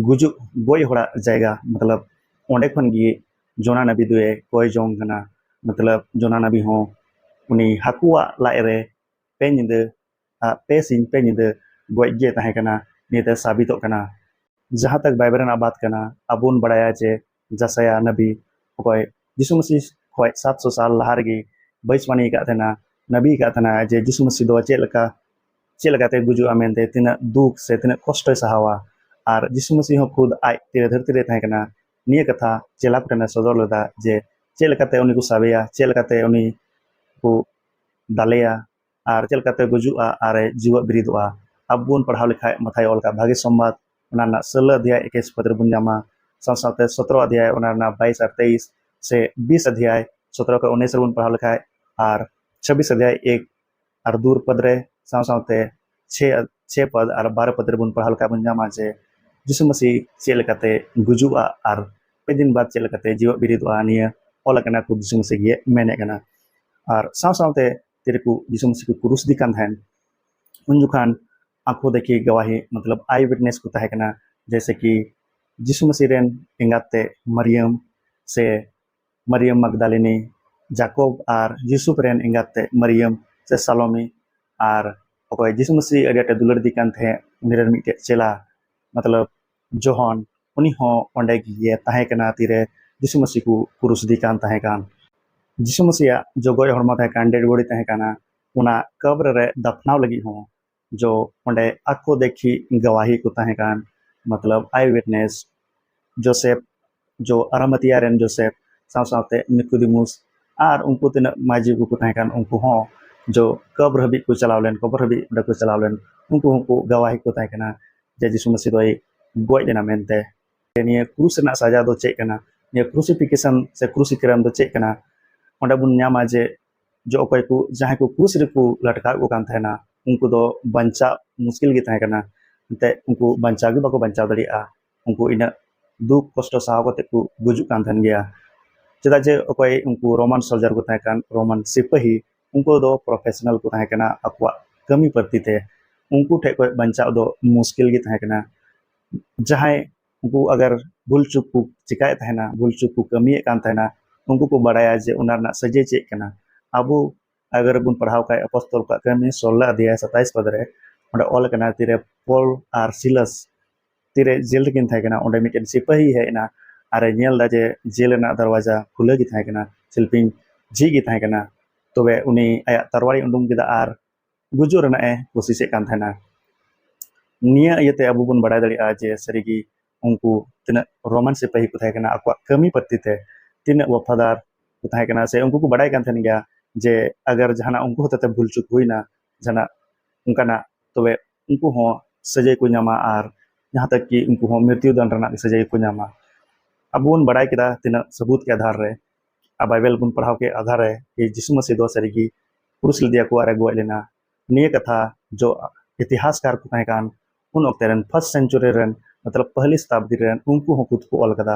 ᱜᱩᱡᱩᱜ, ᱜᱚᱡ ᱦᱚᱲᱟᱜ ᱡᱟᱭᱜᱟ᱾ ᱢᱚᱛᱞᱚᱵ ᱚᱸᱰᱮ ᱠᱷᱚᱱ ᱜᱮ ᱡᱚᱱᱟ ᱱᱟᱵᱤ ᱫᱚᱭ ᱠᱚᱭ ᱡᱚᱝ ᱠᱟᱱᱟ᱾ ᱢᱚᱛᱞᱚᱵ ᱡᱚᱱᱟ ᱱᱟᱵᱤ ᱦᱚᱸ ᱩᱱᱤ ᱦᱟᱹᱠᱩᱣᱟᱜ ᱞᱟᱡ ᱨᱮ ᱯᱮ ᱧᱤᱫᱟᱹ, ᱟ, ᱯᱮ ᱥᱤᱧ ᱯᱮ ᱧᱤᱫᱟᱹ ᱜᱚᱡ ᱜᱮ ᱛᱟᱦᱮᱸ ᱠᱟᱱᱟ, ᱱᱤᱭᱟᱹᱛᱮ ᱥᱟᱵᱤᱛᱚᱜ ᱠᱟᱱᱟ᱾ ᱡᱟᱦᱟᱸ ᱛᱟᱠ ᱵᱟᱭᱵᱮᱞ ᱨᱮᱱᱟᱜ ᱵᱟᱛ ᱠᱟᱱᱟ, ᱟᱵᱚ ᱵᱚᱱ ᱵᱟᱲᱟᱭᱟ ᱡᱮ ᱡᱟᱥᱟᱭᱟ ᱱᱟᱵᱤ, ᱚᱠᱚᱭ ᱡᱤᱥᱩ ᱢᱟᱹᱥᱤ ᱠᱷᱚᱱ ᱥᱟᱛ ᱥᱚ ᱥᱟᱞ ᱞᱟᱦᱟ ᱨᱮᱜᱮ ᱵᱷᱚᱵᱤᱥᱵᱟᱬᱤ ᱟᱠᱟᱫ ᱛᱟᱦᱮᱱᱟ, ᱱᱟᱵᱤ ᱟᱠᱟᱫ ᱛᱟᱦᱮᱱᱟ ᱡᱮ ᱡᱤᱥᱩ ᱢᱟᱹᱥᱤ ᱫᱚ ᱪᱮᱫ ᱞᱮᱠᱟ, ᱪᱮᱫ ᱞᱮᱠᱟᱛᱮ ᱜᱩᱡᱩᱜᱼᱟ ᱢᱮᱱᱛᱮ, ᱛᱤᱱᱟᱹᱜ ᱫᱩᱠ ᱥᱮ ᱛᱤᱱᱟᱹᱜ ᱠᱚᱥᱴᱚᱭ ᱥᱟᱦᱟᱣᱟ᱾ ᱟᱨ ᱡᱤᱥᱩ ᱢᱟᱹᱥᱤ ᱦᱚᱸ ᱠᱷᱩᱫ ᱟᱡ ᱛᱤᱨᱮ ᱫᱷᱟᱹᱨᱛᱤ ᱨᱮ ᱛᱟᱦᱮᱸ ᱠᱟᱱᱟ, ᱱᱤᱭᱟᱹ ᱠᱟᱛᱷᱟ ᱪᱮᱞᱟ ᱠᱚ ᱴᱷᱮᱱᱮ ᱥᱚᱫᱚᱨ ᱞᱮᱫᱟ ᱡᱮ ᱪᱮᱫ ᱞᱮᱠᱟᱛᱮ ᱩᱱᱤ ᱠᱚ ᱥᱟᱵᱮᱭᱟ, ᱪᱮᱫ ᱞᱮᱠᱟᱛᱮ ᱩᱱᱤ ᱠᱚ ᱫᱟᱞᱮᱭᱟ, ᱟᱨ ᱪᱮᱫ ᱞᱮᱠᱟᱛᱮ ᱜᱩᱡᱩᱜᱼᱟ ᱟᱨᱮ ᱡᱤᱣᱮᱫ ᱵᱤᱨᱤᱫᱚᱜᱼᱟ᱾ ᱟᱵᱚ ᱵᱚᱱ ᱯᱟᱲᱦᱟᱣ ᱞᱮᱠᱷᱟᱡ ᱢᱟᱛᱷᱟᱭ ᱚᱞ ᱠᱟᱜ ᱵᱷᱟᱜᱮ ᱥᱚᱢᱵᱟᱫ, ᱚᱱᱟ ᱨᱮᱱᱟᱜ ᱥᱳᱞᱞᱳ ᱚᱫᱷᱭᱟᱭ ᱮᱠᱩᱥ ᱯᱚᱫ ᱨᱮᱵᱚᱱ ᱧᱟᱢᱟ, ᱥᱟᱶ ᱥᱟᱶᱛᱮ ᱥᱚᱛᱨᱚ ᱚᱫᱷᱭᱟᱭ, ᱚᱱᱟ ᱨᱮᱱᱟᱜ ᱵᱟᱭᱤᱥ ᱟᱨ ᱛᱮᱭᱤᱥ, ᱥᱮ ᱵᱤᱥ ᱚᱫᱷᱭᱟᱭ, ᱥᱚᱛᱨᱚ ᱠᱷᱚᱱ ᱩᱱᱤᱥ ᱨᱮᱵᱚᱱ ᱯᱟᱲᱦᱟᱣ ᱞᱮᱠᱷᱟᱡ, ᱟᱨ ᱪᱷᱟᱵᱵᱤᱥ ᱚᱫᱷᱭᱟᱭ ᱮᱠ ᱟᱨ ᱫᱩ ᱯᱚᱫ ᱨᱮ, ᱥᱟᱶ ᱥᱟᱶᱛᱮ ᱪᱷᱮ, ᱪᱷᱮ ᱯᱚᱫ ᱟᱨ ᱵᱟᱨᱚ ᱯᱚᱫ ᱨᱮᱵᱚᱱ ᱯᱟᱲᱦᱟᱣ ᱞᱮᱠᱷᱟᱡ ᱵᱚᱱ ᱧᱟᱢᱟ ᱡᱮ ᱡᱤᱥᱩ ᱢᱟᱹᱥᱤ ᱪᱮᱫ ᱞᱮᱠᱟᱛᱮ ᱜᱩᱡᱩᱜᱼᱟ ᱟᱨ ᱯᱮ ᱫᱤᱱ ᱵᱟᱫ ᱪᱮᱫ ᱞᱮᱠᱟᱛᱮ ᱡᱤᱣᱮᱫ ᱵᱤᱨᱤᱫᱚᱜᱼᱟ, ᱱᱤᱭᱟᱹ ᱚᱞ ᱟᱠᱟᱱᱟ ᱠᱷᱩᱫ ᱡᱤᱥᱩ ᱢᱟᱹᱥᱤ ᱜᱮ ᱢᱮᱱᱮᱫ ᱠᱟᱱᱟ᱾ ᱟᱨ ᱥᱟᱶ ᱥᱟᱶᱛᱮ ᱛᱤᱨᱮᱠᱚ ᱡᱤᱥᱩ ᱢᱟᱹᱥᱤ ᱠᱚ ᱠᱩᱨᱩᱥ ᱫᱮ ᱠᱟᱱ ᱛᱟᱦᱮᱱ, ᱩᱱ ᱡᱚᱠᱷᱟᱱ ᱟᱸᱠᱷᱚ ᱫᱮᱠᱷᱤ ᱜᱟᱣᱟᱦᱤ, ᱢᱚᱛᱞᱚᱵ ᱟᱭ ᱣᱤᱴᱱᱮᱥ ᱠᱚ ᱛᱟᱦᱮᱸ ᱠᱟᱱᱟ, ᱡᱮᱭᱥᱮ ᱠᱤ ᱡᱤᱥᱩ ᱢᱟᱹᱥᱤ ᱨᱮᱱ ᱮᱸᱜᱟᱛ ᱛᱮ ᱢᱟᱨᱤᱭᱟᱢ, ᱥᱮ ᱢᱟᱨᱤᱭᱟᱢ ᱢᱟᱜᱽᱫᱟᱞᱤᱱᱤ, ᱡᱟᱠᱚᱵ ᱟᱨ ᱭᱩᱥᱩᱯ ᱨᱮᱱ ᱮᱸᱜᱟᱛ ᱛᱮ ᱢᱟᱨᱤᱭᱟᱢ, ᱥᱮ ᱥᱟᱞᱳᱢᱤ, ᱟᱨ ᱚᱠᱚᱭ ᱡᱤᱥᱩ ᱢᱟᱹᱥᱤ ᱟᱹᱰᱤ ᱟᱸᱴᱮ ᱫᱩᱞᱟᱹᱲ ᱫᱮ ᱠᱟᱱ ᱛᱟᱦᱮᱸᱫ, ᱩᱱᱤ ᱨᱮᱱ ᱢᱤᱫᱴᱮᱡ ᱪᱮᱞᱟ, ᱢᱚᱛᱞᱚᱵ ᱡᱚᱦᱚᱱ, ᱩᱱᱤ ᱦᱚᱸ ᱚᱸᱰᱮ ᱜᱮ ᱛᱟᱦᱮᱸ ᱠᱟᱱᱟ ᱛᱤᱨᱮ ᱡᱤᱥᱩ ᱢᱟᱹᱥᱤ ᱠᱚ ᱠᱩᱨᱩᱥ ᱫᱮ ᱠᱟᱱ ᱛᱟᱦᱮᱸ ᱠᱟᱱ᱾ ᱡᱤᱥᱩ ᱢᱟᱹᱥᱤᱭᱟᱜ ᱡᱚᱜᱚᱡ ᱦᱚᱲᱢᱚ ᱛᱟᱦᱮᱸ ᱠᱟᱱ, ᱰᱮᱰ ᱵᱚᱰᱤ ᱛᱟᱦᱮᱸ ᱠᱟᱱᱟ, ᱚᱱᱟ ᱠᱚᱵᱨ ᱨᱮ ᱫᱟᱯᱱᱟᱣ ᱞᱟᱹᱜᱤᱫ ᱦᱚᱸ ᱡᱚ ᱚᱸᱰᱮ ᱟᱸᱠᱷᱚ ᱫᱮᱠᱷᱤ ᱜᱟᱣᱟᱦᱤ ᱠᱚ ᱛᱟᱦᱮᱸ ᱠᱟᱱ, ᱢᱚᱛᱞᱚᱵ ᱟᱭ ᱣᱤᱴᱱᱮᱥ, ᱡᱳᱥᱮᱯ, ᱡᱚ ᱟᱨᱟᱢᱟᱛᱤᱭᱟ ᱨᱮᱱ ᱡᱳᱥᱮᱯ, ᱥᱟᱶ ᱥᱟᱶᱛᱮ ᱱᱤᱠᱳᱫᱤᱢᱩᱥ, ᱟᱨ ᱩᱱᱠᱩ ᱛᱤᱱᱟᱹᱜ ᱢᱟᱹᱡᱷᱤ ᱠᱚᱠᱚ ᱛᱟᱦᱮᱸ ᱠᱟᱱ, ᱩᱱᱠᱩ ᱦᱚᱸ ᱡᱚ ᱠᱚᱵᱨ ᱦᱟᱹᱵᱤᱡ ᱠᱚ ᱪᱟᱞᱟᱣ ᱞᱮᱱ, ᱠᱚᱵᱨ ᱦᱟᱹᱵᱤᱡ ᱚᱸᱰᱮ ᱠᱚ ᱪᱟᱞᱟᱣ ᱞᱮᱱ, ᱩᱱᱠᱩ ᱦᱚᱸᱠᱚ ᱜᱟᱣᱟᱦᱤ ᱠᱚ ᱛᱟᱦᱮᱸ ᱠᱟᱱᱟ ᱡᱮ ᱡᱤᱥᱩ ᱢᱟᱹᱥᱤ ᱫᱚᱭ ᱜᱚᱡ ᱞᱮᱱᱟ ᱢᱮᱱᱛᱮ᱾ ᱱᱤᱭᱟᱹ ᱠᱨᱩᱥ ᱨᱮᱱᱟᱜ ᱥᱟᱡᱟ ᱫᱚ ᱪᱮᱫ ᱠᱟᱱᱟ? ᱱᱤᱭᱟᱹ ᱠᱨᱩᱥᱤᱯᱷᱤᱠᱮᱥᱚᱱ ᱥᱮ ᱠᱨᱩᱥᱤᱠᱨᱟᱢ ᱫᱚ ᱪᱮᱫ ᱠᱟᱱᱟ? ᱚᱸᱰᱮ ᱵᱚᱱ ᱧᱟᱢᱟ ᱡᱮ, ᱡᱚ ᱚᱠᱚᱭ ᱠᱚ, ᱡᱟᱦᱟᱸᱭ ᱠᱚ ᱠᱨᱩᱥ ᱨᱮᱠᱚ ᱞᱟᱴᱠᱟᱣᱮᱫ ᱠᱚ ᱠᱟᱱ ᱛᱟᱦᱮᱱᱟ, ᱩᱱᱠᱩ ᱫᱚ ᱵᱟᱧᱪᱟᱜ ᱢᱩᱥᱠᱤᱞ ᱜᱮ ᱛᱟᱦᱮᱸ ᱠᱟᱱᱟ᱾ ᱮᱱᱛᱮᱫ ᱩᱱᱠᱩ ᱵᱟᱧᱪᱟᱣ ᱜᱮ ᱵᱟᱠᱚ ᱵᱟᱧᱪᱟᱣ ᱫᱟᱲᱮᱭᱟᱜᱼᱟ᱾ ᱩᱱᱠᱩ ᱤᱱᱟᱹᱜ ᱫᱩᱠ ᱠᱚᱥᱴᱚ ᱥᱟᱦᱟᱣ ᱠᱟᱛᱮ ᱠᱚ ᱜᱩᱡᱩᱜ ᱠᱟᱱ ᱛᱟᱦᱮᱱ ᱜᱮᱭᱟ᱾ ᱪᱮᱫᱟᱜ ᱡᱮ ᱚᱠᱚᱭ ᱩᱱᱠᱩ ᱨᱳᱢᱟᱱ ᱥᱚᱞᱡᱟᱨ ᱠᱚ ᱛᱟᱦᱮᱸ ᱠᱟᱱ, ᱨᱳᱢᱟᱱ ᱥᱤᱯᱟᱹᱦᱤ, ᱩᱱᱠᱩ ᱫᱚ ᱯᱨᱚᱯᱷᱮᱥᱚᱱᱟᱞ ᱠᱚ ᱛᱟᱦᱮᱸ ᱠᱟᱱᱟ ᱟᱠᱚᱣᱟᱜ ᱠᱟᱹᱢᱤ ᱯᱨᱚᱛᱤ ᱛᱮ᱾ ᱩᱱᱠᱩ ᱴᱷᱮᱱ ᱠᱷᱚᱱ ᱵᱟᱧᱪᱟᱣ ᱫᱚ ᱢᱩᱥᱠᱤᱞ ᱜᱮ ᱛᱟᱦᱮᱸ ᱠᱟᱱᱟ᱾ ᱡᱟᱦᱟᱸᱭ ᱩᱱᱠᱩ ᱟᱜᱟᱨ ᱵᱷᱩᱞ ᱪᱩᱠ ᱠᱚ ᱪᱮᱠᱟᱭᱮᱫ ᱛᱟᱦᱮᱱᱟ, ᱵᱷᱩᱞ ᱪᱩᱠ ᱠᱚ ᱠᱟᱹᱢᱤᱭᱮᱫ ᱠᱟᱱ ᱛᱟᱦᱮᱱᱟ, ᱩᱱᱠᱩ ᱠᱚ ᱵᱟᱲᱟᱭᱟ ᱡᱮ ᱚᱱᱟ ᱨᱮᱱᱟᱜ ᱥᱟᱹᱡᱟᱹᱭ ᱪᱮᱫ ᱠᱟᱱᱟ᱾ ᱟᱵᱚ ᱟᱜᱟᱨ ᱵᱚᱱ ᱯᱟᱲᱦᱟᱣ ᱠᱷᱟᱡ ᱟᱯᱚᱥᱛᱚᱞ ᱠᱚᱣᱟᱜ ᱠᱟᱹᱢᱤ ᱥᱳᱞᱞᱳ ᱚᱫᱷᱭᱟᱭ ᱥᱟᱛᱟᱭᱤᱥ ᱯᱚᱫ ᱨᱮ, ᱚᱸᱰᱮ ᱚᱞ ᱟᱠᱟᱱᱟ, ᱛᱤᱨᱮ ᱯᱚᱞ ᱟᱨ ᱥᱤᱞᱟᱥ ᱛᱤᱨᱮ ᱡᱮᱞ ᱨᱮᱠᱤᱱ ᱛᱟᱦᱮᱸ ᱠᱟᱱᱟ, ᱚᱸᱰᱮ ᱢᱤᱫᱴᱮᱱ ᱥᱤᱯᱟᱹᱦᱤ ᱦᱮᱡ ᱮᱱᱟ ᱟᱨᱮ ᱧᱮᱞ ᱮᱫᱟ ᱡᱮ ᱡᱮᱞ ᱨᱮᱱᱟᱜ ᱫᱚᱨᱣᱟᱡᱟ ᱠᱷᱩᱞᱟᱹ ᱜᱮ ᱛᱟᱦᱮᱸ ᱠᱟᱱᱟ, ᱥᱤᱞᱯᱤᱧ ᱡᱷᱤᱡ ᱜᱮ ᱛᱟᱦᱮᱸ ᱠᱟᱱᱟ᱾ ᱛᱚᱵᱮ ᱩᱱᱤ ᱟᱭᱟᱜ ᱛᱟᱨᱣᱟᱲᱤ ᱩᱰᱩᱝ ᱠᱮᱫᱟ ᱟᱨ ᱜᱩᱡᱩᱜ ᱨᱮᱱᱟᱜ ᱮ ᱠᱳᱥᱤᱥᱮᱫ ᱠᱟᱱ ᱛᱟᱦᱮᱱᱟ᱾ ᱱᱤᱭᱟᱹ ᱤᱭᱟᱹᱛᱮ ᱟᱵᱚ ᱵᱚᱱ ᱵᱟᱲᱟᱭ ᱫᱟᱲᱮᱭᱟᱜᱼᱟ ᱡᱮ ᱥᱟᱹᱨᱤᱜᱮ ᱩᱱᱠᱩ ᱛᱤᱱᱟᱹᱜ ᱨᱳᱢᱟᱱ ᱥᱤᱯᱟᱹᱦᱤ ᱠᱚ ᱛᱟᱦᱮᱸ ᱠᱟᱱᱟ, ᱟᱠᱚᱣᱟᱜ ᱠᱟᱹᱢᱤ ᱯᱨᱚᱛᱤ ᱛᱮ ᱛᱤᱱᱟᱹᱜ ᱣᱟᱯᱷᱟᱫᱟᱨ ᱠᱚ ᱛᱟᱦᱮᱸ ᱠᱟᱱᱟ, ᱥᱮ ᱩᱱᱠᱩ ᱠᱚ ᱵᱟᱲᱟᱭ ᱠᱟᱱ ᱛᱟᱦᱮᱱ ᱜᱮᱭᱟ ᱡᱮ ᱟᱜᱟᱨ ᱡᱟᱦᱟᱱᱟᱜ ᱩᱱᱠᱩ ᱦᱚᱛᱮᱛᱮ ᱵᱷᱩᱞ ᱪᱩᱠ ᱦᱩᱭᱱᱟ, ᱡᱟᱦᱟᱱᱟᱜ ᱚᱱᱠᱟᱱᱟᱜ, ᱛᱚᱵᱮ ᱩᱱᱠᱩ ᱦᱚᱸ ᱥᱟᱹᱡᱟᱹᱭ ᱠᱚ ᱧᱟᱢᱟ ᱟᱨ ᱡᱟᱦᱟᱸ ᱛᱟᱠ ᱠᱤ ᱩᱱᱠᱩ ᱦᱚᱸ ᱢᱨᱤᱛᱭᱩ ᱫᱚᱱᱰ ᱨᱮᱱᱟᱜ ᱥᱟᱹᱡᱟᱹᱭ ᱠᱚ ᱧᱟᱢᱟ᱾ ᱟᱵᱚ ᱵᱚᱱ ᱵᱟᱲᱟᱭ ᱠᱮᱫᱟ ᱛᱤᱱᱟᱹᱜ ᱥᱟᱹᱵᱩᱛ ᱠᱮ ᱟᱫᱷᱟᱨ ᱨᱮ, ᱟᱨ ᱵᱟᱭᱵᱮᱞ ᱵᱚᱱ ᱯᱟᱲᱦᱟᱣ ᱠᱮᱫ ᱟᱫᱷᱟᱨ ᱨᱮ, ᱡᱤᱥᱩ ᱢᱟᱹᱥᱤ ᱫᱚ ᱥᱟᱹᱨᱤᱜᱮ ᱠᱨᱩᱥ ᱞᱮᱫᱮᱭᱟ ᱠᱚ ᱟᱨ ᱮ ᱜᱚᱡ ᱞᱮᱱᱟ᱾ ᱱᱤᱭᱟᱹ ᱠᱟᱛᱷᱟ ᱡᱚ ᱤᱛᱤᱦᱟᱥᱠᱟᱨ ᱠᱚ ᱛᱟᱦᱮᱸ ᱠᱟᱱ ᱩᱱ ᱚᱠᱛᱮ ᱨᱮᱱ ᱯᱷᱟᱨᱥᱴ ᱥᱮᱱᱪᱩᱨᱤ ᱨᱮᱱ, ᱢᱚᱛᱞᱚᱵ ᱯᱟᱦᱞᱤ ᱥᱚᱛᱟᱵᱫᱤ ᱨᱮᱱ, ᱩᱱᱠᱩ ᱦᱚᱸ ᱠᱷᱩᱫ ᱠᱚ ᱚᱞ ᱠᱟᱫᱟ᱾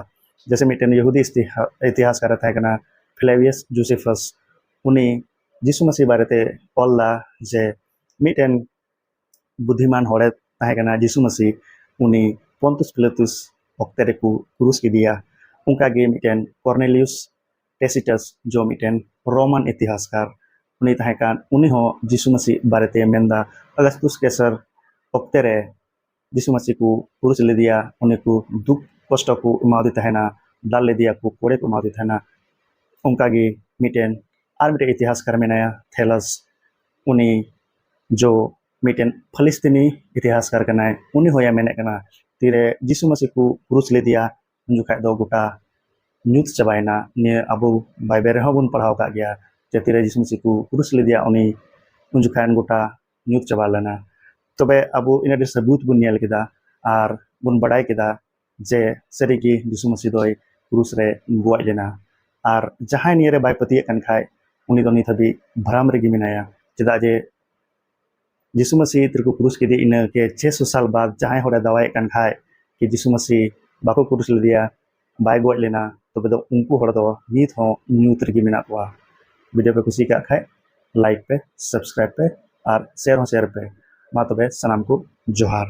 ᱡᱮᱥᱮ ᱢᱤᱫᱴᱮᱱ ᱭᱟᱦᱩᱫᱤ ᱤᱥᱛᱤᱦᱟ- ᱤᱛᱤᱦᱟᱥᱠᱟᱨ ᱮ ᱛᱟᱦᱮᱸ ᱠᱟᱱᱟ ᱯᱷᱞᱮᱵᱤᱭᱟᱥ ᱡᱳᱥᱮᱯᱷᱟᱥ, ᱩᱱᱤ ᱡᱤᱥᱩ ᱢᱟᱹᱥᱤ ᱵᱟᱨᱮᱛᱮ ᱚᱞ ᱫᱟ ᱡᱮ ᱢᱤᱫᱴᱮᱱ ᱵᱩᱫᱽᱫᱷᱤᱢᱟᱱ ᱦᱚᱲᱮ ᱛᱟᱦᱮᱸ ᱠᱟᱱᱟ ᱡᱤᱥᱩ ᱢᱟᱹᱥᱤ, ᱩᱱᱤ ᱯᱚᱱᱛᱩᱥ ᱯᱤᱞᱟᱛᱩᱥ ᱚᱠᱛᱮ ᱨᱮᱠᱚ ᱠᱨᱩᱥ ᱠᱮᱫᱮᱭᱟ᱾ ᱚᱱᱠᱟᱜᱮ ᱢᱤᱫᱴᱮᱱ ᱠᱚᱨᱱᱮᱞᱤᱭᱩᱥ ᱴᱮᱥᱤᱴᱟᱥ ᱡᱚ ᱢᱤᱫᱴᱮᱱ ᱨᱳᱢᱟᱱ ᱤᱛᱤᱦᱟᱥᱠᱟᱨ, ᱩᱱᱤ ᱛᱟᱦᱮᱸ ᱠᱟᱱ, ᱩᱱᱤ ᱦᱚᱸ ᱡᱤᱥᱩ ᱢᱟᱹᱥᱤ ᱵᱟᱨᱮᱛᱮ ᱢᱮᱱᱫᱟ, ᱚᱜᱟᱥᱛᱩᱥ ᱠᱮᱥᱟᱨ ᱚᱠᱛᱮ ᱨᱮ ᱡᱤᱥᱩ ᱢᱟᱹᱥᱤ ᱠᱚ ᱠᱨᱩᱥ ᱞᱮᱫᱮᱭᱟ, ᱩᱱᱤ ᱠᱚ ᱫᱩᱠ ᱠᱚᱥᱴᱚ ᱠᱚ ᱮᱢᱟᱣᱟᱫᱮ ᱛᱟᱦᱮᱱᱟ, ᱫᱟᱞ ᱞᱮᱫᱮᱭᱟ ᱠᱚ, ᱠᱚᱲᱮ ᱠᱚ ᱮᱢᱟᱣᱟᱫᱮ ᱛᱟᱦᱮᱱᱟ᱾ ᱚᱱᱠᱟᱜᱮ ᱢᱤᱫᱴᱮᱱ ᱟᱨ ᱢᱤᱫᱴᱮᱱ ᱤᱛᱤᱦᱟᱥᱠᱟᱨ ᱢᱮᱱᱟᱭᱟ ᱛᱷᱮᱞᱟᱥ, ᱩᱱᱤ ᱡᱚ ᱢᱤᱫᱴᱮᱱ ᱯᱷᱟᱞᱤᱥᱛᱤᱱᱤ ᱤᱛᱤᱦᱟᱥᱠᱟᱨ ᱠᱟᱱᱟᱭ᱾ ᱩᱱᱤ ᱦᱚᱸᱭ ᱢᱮᱱᱮᱫ ᱠᱟᱱᱟ ᱛᱤᱨᱮ ᱡᱤᱥᱩ ᱢᱟᱹᱥᱤ ᱠᱚ ᱠᱨᱩᱥ ᱞᱮᱫᱮᱭᱟ, ᱩᱱ ᱡᱚᱠᱷᱟᱡ ᱫᱚ ᱜᱚᱴᱟ ᱧᱩᱛ ᱪᱟᱵᱟᱭᱮᱱᱟ᱾ ᱱᱤᱭᱟᱹ ᱟᱵᱚ ᱵᱟᱭᱵᱮᱞ ᱨᱮᱦᱚᱸ ᱵᱚᱱ ᱯᱟᱲᱦᱟᱣ ᱟᱠᱟᱫ ᱜᱮᱭᱟ ᱡᱮ ᱛᱤᱨᱮ ᱡᱤᱥᱩ ᱢᱟᱹᱥᱤ ᱠᱚ ᱠᱨᱩᱥ ᱞᱮᱫᱮᱭᱟ, ᱩᱱᱤ ᱩᱱ ᱡᱚᱠᱷᱟᱡ ᱜᱚᱴᱟ ᱧᱩᱛ ᱪᱟᱵᱟ ᱞᱮᱱᱟ᱾ ᱛᱚᱵᱮ ᱟᱵᱚ ᱤᱱᱟᱹ ᱰᱷᱮᱨ ᱥᱟᱹᱵᱩᱛ ᱵᱚᱱ ᱧᱮᱞ ᱠᱮᱫᱟ ᱟᱨ ᱵᱚᱱ ᱵᱟᱲᱟᱭ ᱠᱮᱫᱟ ᱡᱮ ᱥᱟᱹᱨᱤᱜᱮ ᱡᱤᱥᱩ ᱢᱟᱹᱥᱤ ᱫᱚᱭ ᱠᱨᱩᱥ ᱨᱮ ᱜᱚᱡ ᱞᱮᱱᱟ᱾ ᱟᱨ ᱡᱟᱦᱟᱸᱭ ᱱᱤᱭᱟᱹ ᱨᱮ ᱵᱟᱭ ᱯᱟᱹᱛᱭᱟᱹᱜ ᱠᱟᱱ ᱠᱷᱟᱡ, ᱩᱱᱤ ᱫᱚ ᱱᱤᱛ ᱦᱟᱹᱵᱤᱡ ᱵᱷᱨᱟᱢ ᱨᱮᱜᱮ ᱢᱮᱱᱟᱭᱟ᱾ ᱪᱮᱫᱟᱜ ᱡᱮ ᱡᱤᱥᱩ ᱢᱟᱹᱥᱤ ᱛᱤᱨᱮᱠᱚ ᱠᱨᱩᱥ ᱠᱮᱫᱮ, ᱤᱱᱟᱹ ᱠᱮ ᱪᱷᱮ ᱥᱚ ᱥᱟᱞ ᱵᱟᱫ ᱡᱟᱦᱟᱸᱭ ᱦᱚᱲᱮ ᱫᱟᱣᱟᱭᱮᱫ ᱠᱟᱱ ᱠᱷᱟᱡ ᱠᱤ ᱡᱤᱥᱩ ᱢᱟᱹᱥᱤ ᱵᱟᱠᱚ ᱠᱨᱩᱥ ᱞᱮᱫᱮᱭᱟ, ᱵᱟᱭ ᱜᱚᱡ ᱞᱮᱱᱟ, ᱛᱚᱵᱮ ᱫᱚ ᱩᱱᱠᱩ ᱦᱚᱲ ᱫᱚ ᱱᱤᱛ ᱦᱚᱸ ᱧᱩᱛ ᱨᱮᱜᱮ ᱢᱮᱱᱟᱜ ᱠᱚᱣᱟ᱾ ᱵᱷᱤᱰᱤᱭᱳ ᱯᱮ ᱠᱩᱥᱤ ᱠᱟᱜ ᱠᱷᱟᱡ ᱞᱟᱭᱤᱠ ᱯᱮ, ᱥᱟᱵᱥᱠᱨᱟᱭᱤᱵ ᱯᱮ ᱟᱨ ᱥᱮᱭᱟᱨ ᱦᱚᱸ ᱥᱮᱭᱟᱨ ᱯᱮ᱾ ᱢᱟ ᱛᱚᱵᱮ ᱥᱟᱱᱟᱢ ᱠᱚ ᱡᱚᱦᱟᱨ᱾